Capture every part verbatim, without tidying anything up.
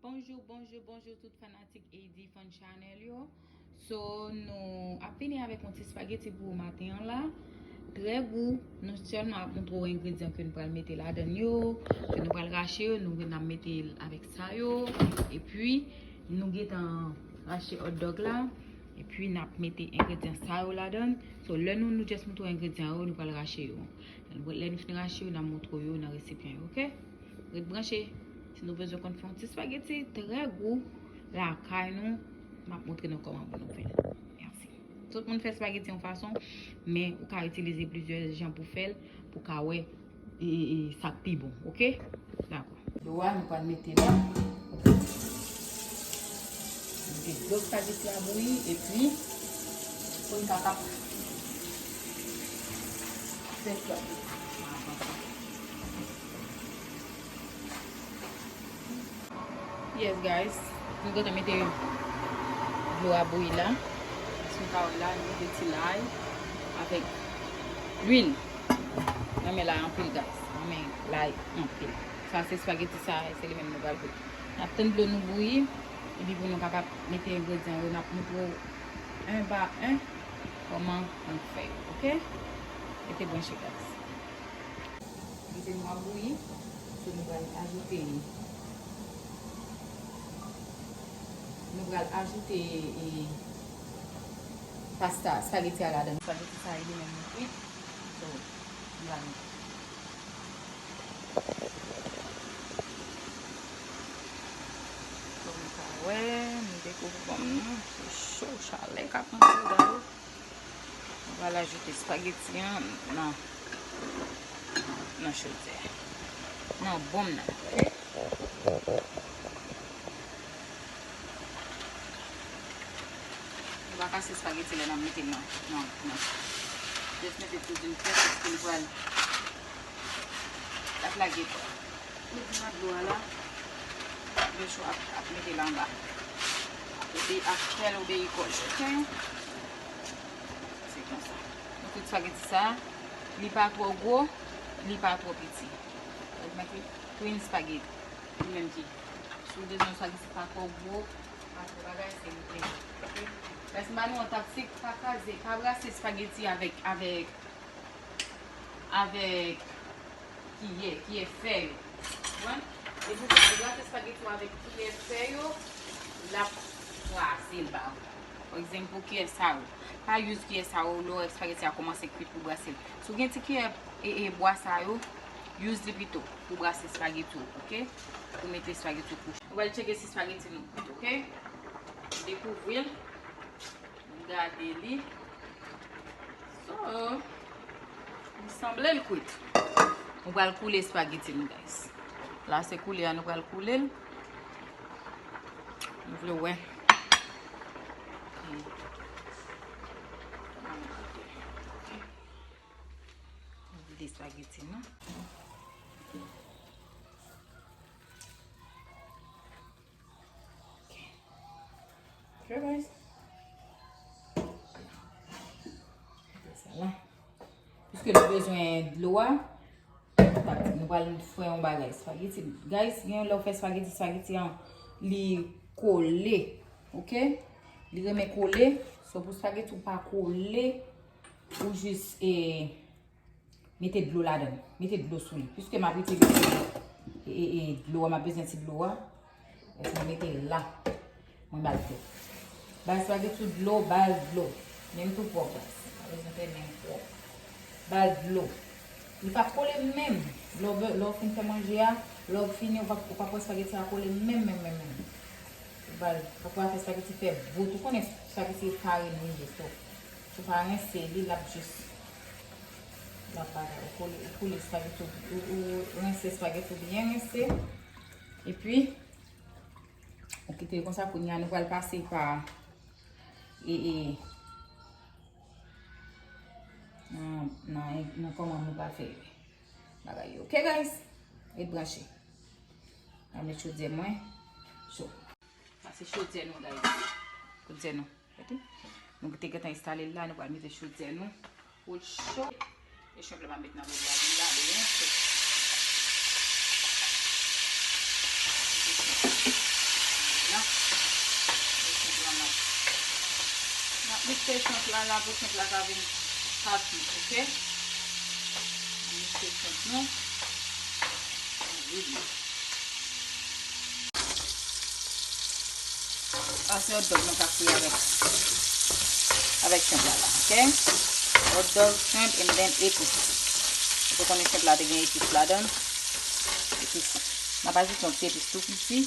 Bonjou, bonjou, bonjou tout fanatik A D Fun Channel yo. So, nou ap vini avèk yon ti spageti pou maten an la. Trè gou. Nou sèlman ap montre w engredyan ke nou pral mete ladan yo, ke nou pral rache yo, nou, n ap mete l avèk sa yo. Epi, nou gentan rache hot dog la. Epi, n ap mete engredyan sa yo ladan. So, lè nou, nou just montre w engredyan yo, nou pral rache yo. Lè nou fin rache yo, n ap montre w yo nan resipyan yo, oke? Ret branche. Si nou bezwen konn fè yon ti spageti trè gou lakay nou, m ap montre nou kòman pou nou fè l. Mèsi. Tout moun fè spageti yon fason, men ou ka itilize plizyè jan pou fè l, pou ka wè e, e, e, sa k pi bon, oke? Dakò. Dlo a, nou pral mete la. Mete dlo spageti a bouyi, epi pou n kapab fè spageti. Yes, guys. Nou gentan mete dlo a bouyi la. Si nou ka wè la, nou mete ti lay avèk lwil. M renmen lay anpil, guys. M renmen lay anpil. Sa se spageti sa, se li menm nou pral fè. N ap tann dlo nou bouyi, epi pou nou kapab mete engredyan yo, n ap montre w en pa en kòman nou fè yo, oke? Rete branche, guys. Mete nou a bouyi, so nou pral ajoute, nou pral ajoute, e, pasta, spageti a ladan. Spageti sa, e li menm li kwit. So, nou pral mete. Kòm nou ka wè, nou dekouvri kòm nou, se cho, chalè k ap monte, gade. Nou pral ajoute spageti an nan, nan chodyè. Nan bonm nan, oke? Nou pa kase spageti lè n ap mete l nan, nan, nan. Just mete tou d'une traite, paske li pral, l ap lage kò l. Mete nan dlo a la, gen cho ap, ap mete l anba. Obeyi ak pèl, obeyi kò l, oke? Se konsa. Nou kwit spageti sa, li pa twò gwo, li pa twò piti. Sa vle di twin spaghetti. Li menm ki, si w bezwen yon spageti pa twò gwo, pa twò bagay, se li menm. Oke? Guys, m ba nou yon taktik, pa kraze, pa brase spageti avèk, avèk, avèk kiyè, kiyè fè yo. Konprann? Depi w brase spageti w avèk kiyè fè yo, l ap kraze l ba ou. For example, kiyè sa yo. Pa use kiyè sa yo lè w wè spageti a kòmanse kwit pou w brase l. Si w gen ti kiyè e, e bwa sa yo, use li pito pou w brase spageti w, oke? Pou mete spageti w kou. Nou pral tcheke si spageti nou kwit, oke? Dekouvri l. Gade li. So, li sanble l kwit. Nou pral koule spageti nou, guys. La, se koule a, nou pral koule l. Nou vle wè. Nou vide spageti nou. Ok. Ok, guys. Sa la. Piske nou bezwen dlo a, nou pral fè yon bagay. Spageti, guys, gen lè w fè spageti, spageti an, li kole. Ok? Li renmen kole. So, pou spageti ou pa kole, ou jis, e, mete dlo ladan l. Mete dlo sou li. Piske m ap itilize, e, e, e, dlo a, m ap bezwen ti dlo a. Epi m mete l la. Mwen ba l dlo. Ba l spageti ou dlo, ba l dlo. Menm tou pwòp, guys. Pa bezwen fè menm pwòp. Ba l dlo. Li p ap kole menm. Lè w be-, lè w fin fè manje a, lè w fini, ou p ap, ou p ap wè spageti a kole menm, menm, menm, menm. Ou ba l, ou pa fè spageti fè bout. Ou konnen spageti e farin li ye, so. Si w pa rense li, l ap jis, l ap bagay. Ou kole, ou kole spageti, ou, ou, ou rense spageti, ou byen rense. Epi, ou kite l konsa, kounye a, nou pral pase pa, e, e, nan, nan, nan kòman nou pral fè bagay yo. Ok, guys? Ret branche. Mwen met chodyè mwen cho. Sa se chodyè nou, guys. Chodyè nou. Gade. Nou te gentan enstale l la, nou pral mete chodyè nou pou l cho. E shrimp la m ap met nan dlo a, li la, li rense. Mete shrimp la. Mikse shrimp la, la pou shrimp la ka vin happy, ok? Mikse shrimp nou. Vide. Sa se hot dog nou ka fri avèk, avèk shrimp la, la, ok? Hot dog, shrimp, and then epis. Ou konnen shrimp la te gen epis ladan l. Epis. N ap ajoute yon ti epis tou piti.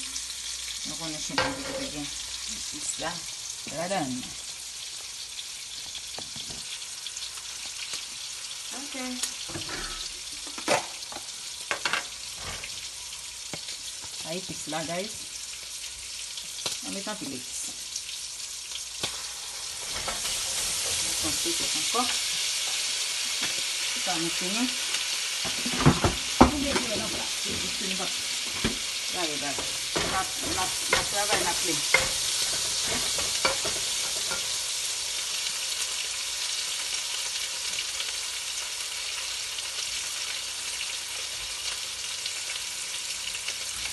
Nou konnen shrimp la te gen epis la, ladan l. Ok. Sa epis la, guys. Mwen met anpil epis. Anpil epis ankò. Sa nou fini. Nou depouye nan plat. Epis nou pa. Gade, gade. N ap, n ap, n ap travay, n ap plen.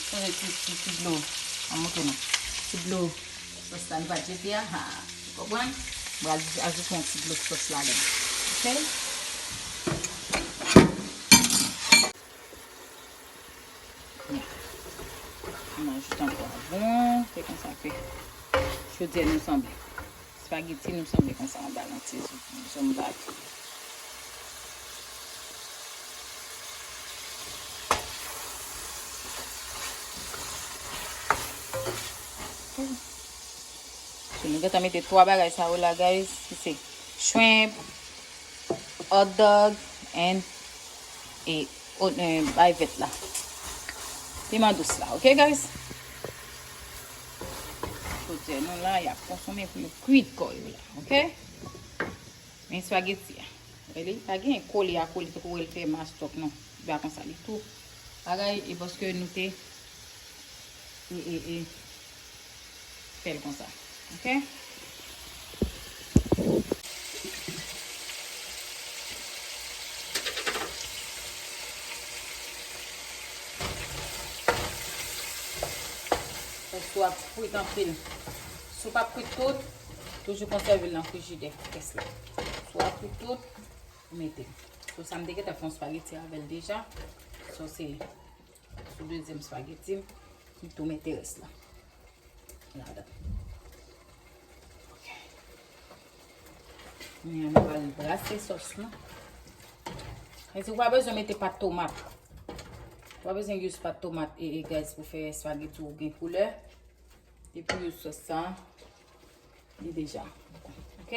Chanje ti, ti, ti dlo. An montre nou. Ti dlo sòs la nou pa t jete a. Ha, ou konprann? M pral ajoute yon ti dlo sòs ladan. Ok? N ajoute ankò avyon. Se konsa ke chodyè nou sanble. Spaghetti nou sanble konsa anba nan ti zon, zon bato. So, nou gentan mete twa bagay sa yo la, guys, ki se shrimp, hot dog, and, e, o-, e, bay vèt la. Piman dous la, ok, guys? Chodyè nou la, y ap konsome pou yo kwit kò yo la, ok? Men espageti a. Wè li, pa gen kole a kole, tankou wè l fè mastòk, non. Li pa konsa, li tou bagay, e paske nou te, e, e, e, fè l konsa. Ok? Sòs ou ap frit anpil. Si w p ap frit tout, toujou konsève l nan frijidè, rès la. Si w ap frit tout, ou mete. So, sa m te gentan fè yon spageti avè l deja. So, se sou dezyèm spageti m, m tou mete rès la ladan. Ok. Kounye a, nou pral brase sòs nou. Mezanmi, ou pa bezwen mete pat tomat. Ou pa bezwen use pat tomat e, e guys pou fè spageti ou gen koulè. Depi w use sòs sa, li deja bon. Ok?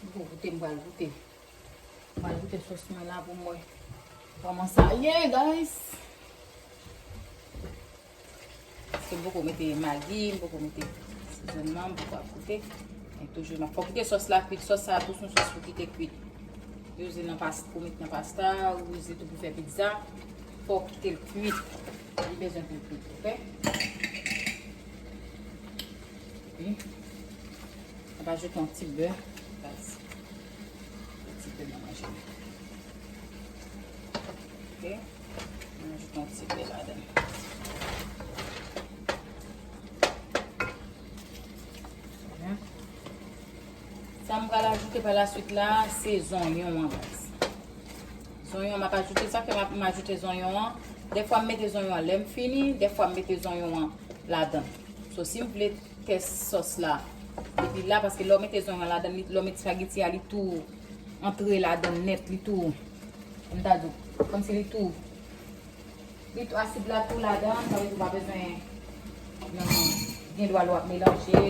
M pral goute, m pral goute. M pral goute sòs mwen la pou m wè kòman sa ye, guys. Paske m poko mete magi, m poko mete sizonman, m poko ap goute. Men toujou, fò w kite sòs la kwit. Sòs sa a tou se yon sòs pou kite kwit. Yo use nan pas-, pou met nan pasta, ou use tou pou fè pizza. Fò w kite l kwit. Li bezwen pou l kwit, ok? Epi, m ap ajoute yon ti bè, guys. Yon ti bè nan manje. Ok? Mwen ajoute yon ti bè ladan. Sa m pral ajoute pa la swit la, se zonyon an, guys. Zonyon an m ap ajoute, sa fè m ap, m ajoute zonyon an. Dèfwa m mete zonyon an lè m fini, dèfwa m mete zonyon an ladan. So, si m vle tès sòs la, depi la, paske lè w mete zonyon an ladan, li, lè w mete spageti a, li tou antre ladan nèt, li tou, m ta di w, kòmsi li tou, li tou asid la tou ladan, sa vle di w pa bezwen, non, gen dwa lè w ap melanje,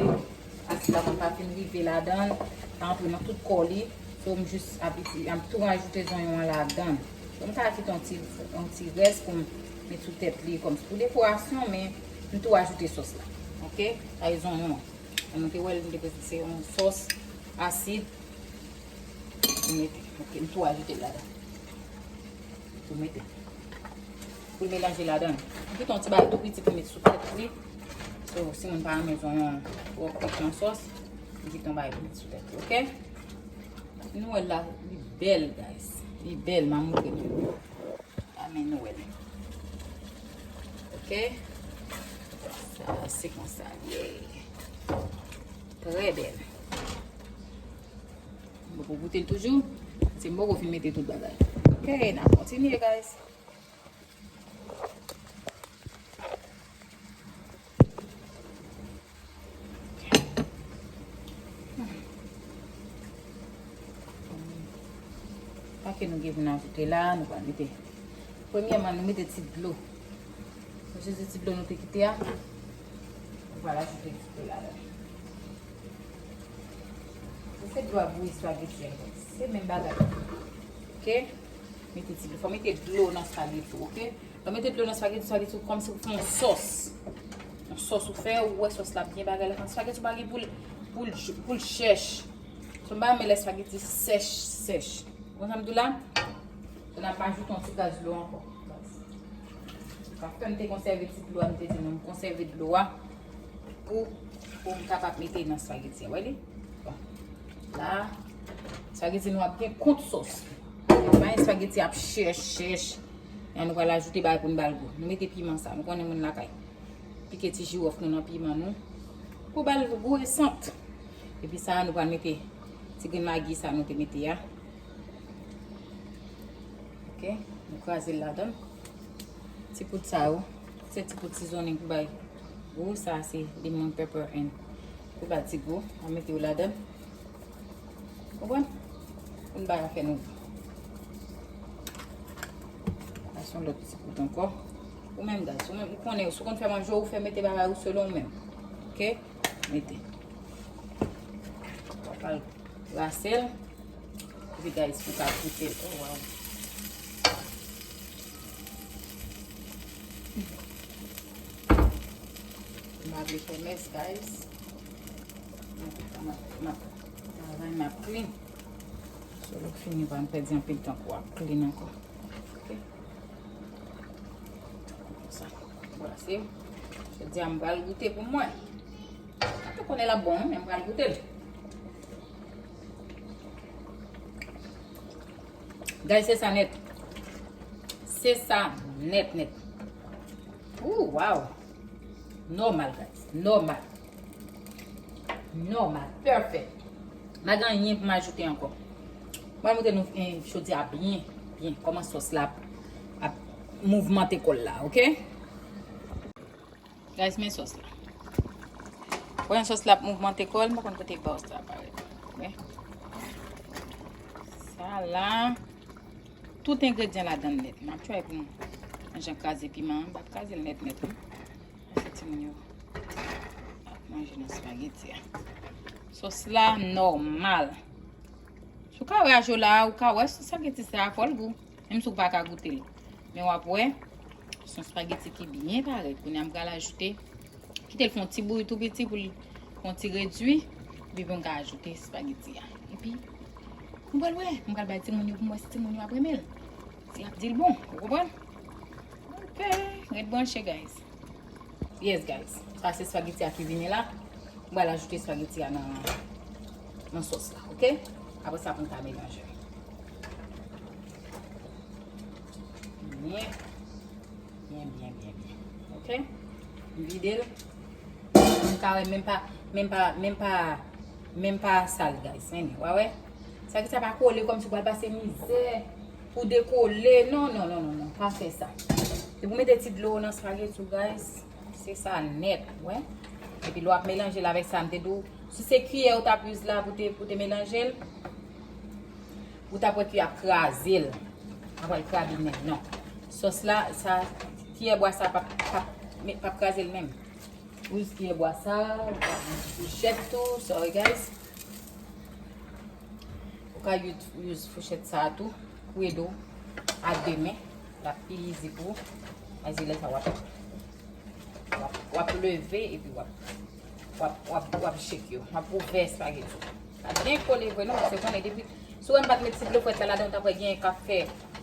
asid la konn pa fin rive ladan, pa antre nan tout kò li. So, m jis ap iti-, ap tou rajoute zonyon an ladan. So, m ta kite yon ti, yon ti rès pou m met sou tèt li kòm pou dekorasyon, men m tou ajoute sòs la. Ok? Sa e zonyon an. Jan nou te wè l, nou te prese se yon sòs asid. M mete. Ok, m tou ajoute l ladan. Tou mete. Pou l melanje ladan. M kite yon ti bagay tou piti pou m met sou tèt li. So, si moun pa renmen zonyon twò kwit nan sòs, m kite yon bagay pou m met sou tèt li, ok? Nou wè l la, li bèl, guys. Li bèl, m a montre nou. A men nou wè l. Ok? Sa, se konsa l ye. Trè bèl. M poko goute l toujou. Se m poko fin mete tout bagay. Ok, n a kontinye, guys. Sa ke nou gen pou n ajoute la, nou pral mete. Premyèman, nou mete ti dlo. Nou sezi ti dlo nou te kite a. Nou pral ajoute ti dlo ladan. Ou fè dlo a bouyi espageti a. Se menm bagay. Ok? Mete ti dlo. Fò mete dlo nan espageti, ok? Lè w mete dlo nan espageti, espageti ou kòmsi ou fè yon sòs. Yon sòs ou fè, ou wè sòs la byen bagay la. Espageti ou pa gen pou l, pou l, pou l chèch. So, m pa renmen lè espageti sèch, sèch. Ou konn sa m di w la? So, n ap ajoute yon ti gaz dlo ankò. Paske m te konsève ti dlo a, m te di nou, m konsève dlo a pou, pou m kapab mete nan espageti a. Wè li? Bon. La, espageti nou ap gen kont sòs. Se pa yon espageti ap chèch, chèch. An nou pral ajoute bagay pou n ba l gou. Nou mete piman sa. Nou konnen moun lakay. Pike ti jiwòf nou nan piman nou. Pou ba l gou e sant. Epi sa, nou pral mete ti grenn magi sa nou te mete a. Ok, nou kraze l ladan l. Ti poud sa yo, se ti poud seasoning pou bay gou. Sa se lemon pepper and pou ba ti gou. An mete yo ladan l. Konprann? Pou n bay afè nou. Sa se yon lòt ti poud ankò. Ou menm, guys, ou menm, ou konnen, si w konn fè manje, ou fè mete bagay ou selon ou menm. Ok? Mete. W ap al brase l. Epi, guys, pou ka goute l. Oh, wow. M pa vle fè mès, guys. M ap, m ap, m ap travay, m ap clean. So, lè w fini, pa pèdi anpil tan pou w ap clean ankò. Ok? Konsa. Brase. Jodi a, m pral goute pou mwen. M te konnen l ap bon, men m pral goute l. Guys, se sa nèt. Se sa nèt, nèt. Ooh, wow. Nòmal, guys. Nòmal. Nòmal. Perfect. M pa gen anyen pou m ajoute ankò. M pral montre nou, eh, jodi a byen, byen. Kòman sòs la ap, ap mouvmante kò l la, ok? Guys, men sòs la. Wè sòs la ap mouvmante kò l, m pa konn kote ba w sa parèt. Wè. Sa la. Tout engredyan ladan l nèt. M ap try pou m jan kraze piman an. M p ap kraze l nèt nèt, non. Paske timoun yo ap manje nan espageti a. Sòs la nòmal. Si w ka wè ajo la, ou ka wè sòs espageti sa a fò l gou. Menm si w pa ka goute l. Men w ap wè, se yon espageti ki byen parèt. Kounye a m pral ajoute, kite l fè yon ti bouyi tou piti pou l fè yon ti redui. Epi pou m ka ajoute espageti a. Epi, nou pral wè. M pral bay timoun yo pou m wè si timoun yo ap renmen l. Si y ap di l bon. Ou konprann? Ok. Ret branche, guys. Yes, guys. Sa se espageti a ki vini la. M pral ajoute espageti a nan, nan sòs la, ok? Apre sa, pou n ka melanje. Byen. Byen, byen, byen, byen. Ok? M vide l. M ka wè menm pa, menm pa, menm pa, menm pa sal, guys. Men, w a wè? Sa ki sa pa kole kòmsi w pral pase mizè pou dekole. Non, non, non, non, non. Pa fè sa. Depi w mete ti dlo nan espageti w, guys. Se sa nèt, wè. Epi lè w ap melanje l avèk sa, m te di w, si se kiyè ou t ap use la pou te, pou te melanje l, ou t ap wè kiyè ap kraze l. Ap pral krabinen, non. Sòs la, sa, kiyè bwa sa p ap, p ap, p ap kraze l menm. Use kiyè bwa sa, ou ka use fouchèt tou, sorry guys. Ou ka use, use fouchèt sa a tou pou ede w a de men. L ap pi izi pou ou. Paske lè sa w ap, w ap, w ap leve epi w ap, w ap, w ap, w ap shake yo. W ap ouvè espageti w. Sa byen kole vre non, paske konnen depi, si w wè m pa t met ti dlo frèt la ladan, w t ap wè gen k ap fè,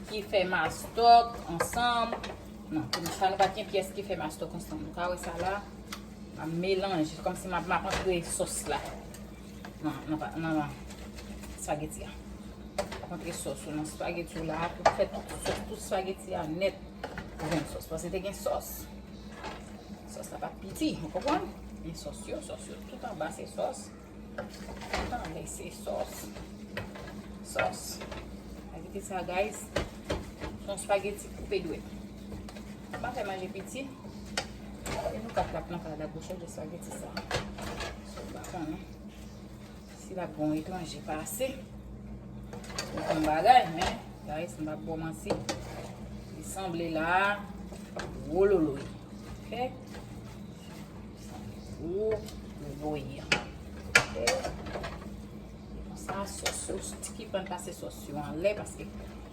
ki fè mastòk ansanm. Non, pou sa nou pa t gen pyès ki fè mastòk ansanm. Nou ka wè sa la. M ap melanje, kòmsi m ap, m ap antre sòs la nan, nan, nan, nan espageti a. Antre sòs ou nan spaghetti w la, pou fè tout sòs, tout spaghetti a nèt. Ou jwenn sòs, paske te gen sòs. Sòs la pa t piti, ou konprann? Men sòs yo, sòs yo, tout anba se sòs. Tout anlè se sòs. Sòs. Sa ki te sa, guys? Se yon spaghetti koupe dwèt. M pa fè manje piti. E nou kat l ap nan kay la pou chanje spaghetti sa. So, m pa konnen si l ap gen yon etranje pase. Li konn bagay, men, guys, m p ap ba w manti. Li sanble la, wololoy. Ok? Sanble wololoy. Ok? Konsa, sòs yo, ti ki pann pase sòs yo anlè, paske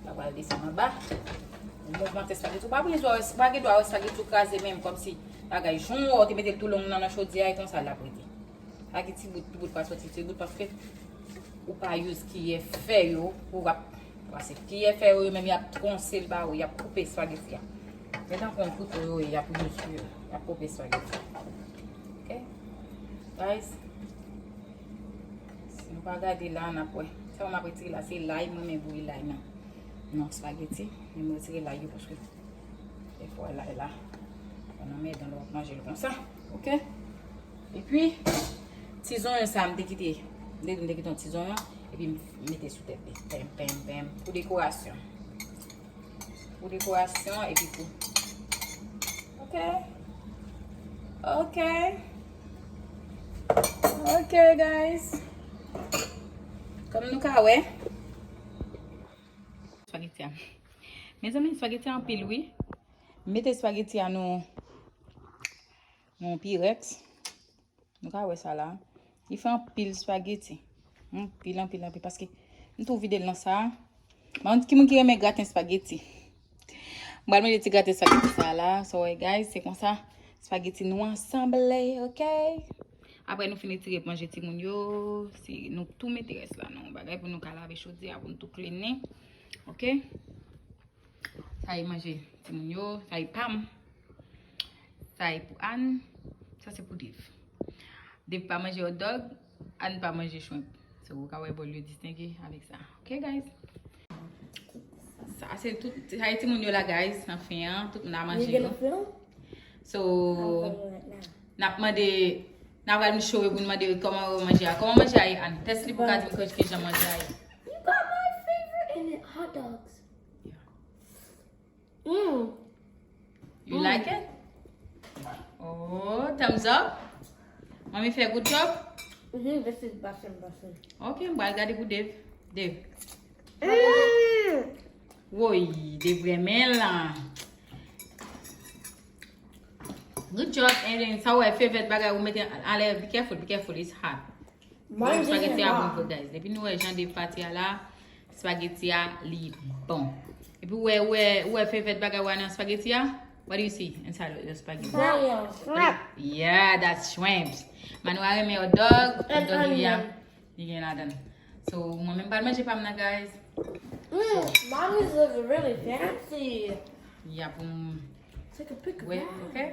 la pral desann anba. Ou mouvmante spaghetti. Ou pa bezwen, ou pa gen dwa wè spaghetti ou kraze menm, kòmsi bagay jan w te mete l tou long nan, nan chodyè a, e konsa l ap rete. Ak ti bout, ti bout pa soti, ti bout paske ou pa use kiyè fè yo pou w ap pase. Kiyè fè yo, yo menm y ap twonse l ba ou, y ap koupe spaghetti a. Men tankou yon kouto yo ye, y ap use pou yo, y ap koupe spaghetti. Ok? Guys, si nou pa gade la, n ap wè. Sa yo m ap retire la, se lay, mwen renmen bouyi lay nan, nan spaghetti. Men mwen retire lay yo paske dèfwa lay la, ou nan mèdan lè w ap manje l konsa. Ok? Epi, ti zonyon sa, m te kite, m te di m te kite yon ti zonyon, epi m mete sou tèt li. Pèm, pèm, pèm. Pou dekorasyon. Pou dekorasyon, epi pou. Ok. Ok. Ok, guys. Kòm nou ka wè. Spaghetti a. Mezanmi, spaghetti a anpil, wi. M mete spaghetti a nan, nan Pyrex. Nou ka wè sa la. Li fè anpil spaghetti. Anpil, anpil, anpil. Paske m tou vide l nan sa. Ban ki moun ki renmen graten spaghetti. M pral mete ti graten spaghetti sa la. So, ouais, guys, se konsa spaghetti nou an sanble, ok? Apre nou fin retire manje timoun yo, si nou tou mete rès la nan yon bagay pou nou ka lave chodyè a, pou nou tou cleanen. Ok? Sa e manje timoun yo, sa e pa m. Sa e pou Anne, sa se pou Dave. Dave pa manje hot dog, Anne pa manje shrimp. So, ou ka wè bòl yo distenge avèk sa. Ok, guys? Sa se tout, sa e timoun yo la, guys, nan fen an, tout moun a manje yo. So, n ap mande, n ap al show yo pou n mande yo kòman yo manje a. Kòman manje a ye, Anne? Tès li pou ka di m ki jan manje a ye. You got my favorite and hot dogs. Mm. You like it? Oh, thumbs up. Manmi fè good job. Mm-hmm, this is Basim, Basim. Ok, m pral gade pou Dave. Dave. Mm. Woy, Dave renmen la. Good job, and then sa w wè favorite bagay ou mete anlè, be careful, be careful, it's hot. Manje spaghetti a bon vre, guys. Depi nou wè jan de pati a la, spaghetti a li bon. Epi ou wè, ou wè, ou wè favorite bagay ou wè nan spaghetti a? What do you see inside of the spaghetti? Shrimp. Yeah, that's shrimps. Manwa renmen hot dog, hot dog li a, li gen ladan. So, mwen menm pa manje pa m nan, guys. Mm, mommy's is really fancy. Yeah, pou m. Take a pic of that. Wait, okay?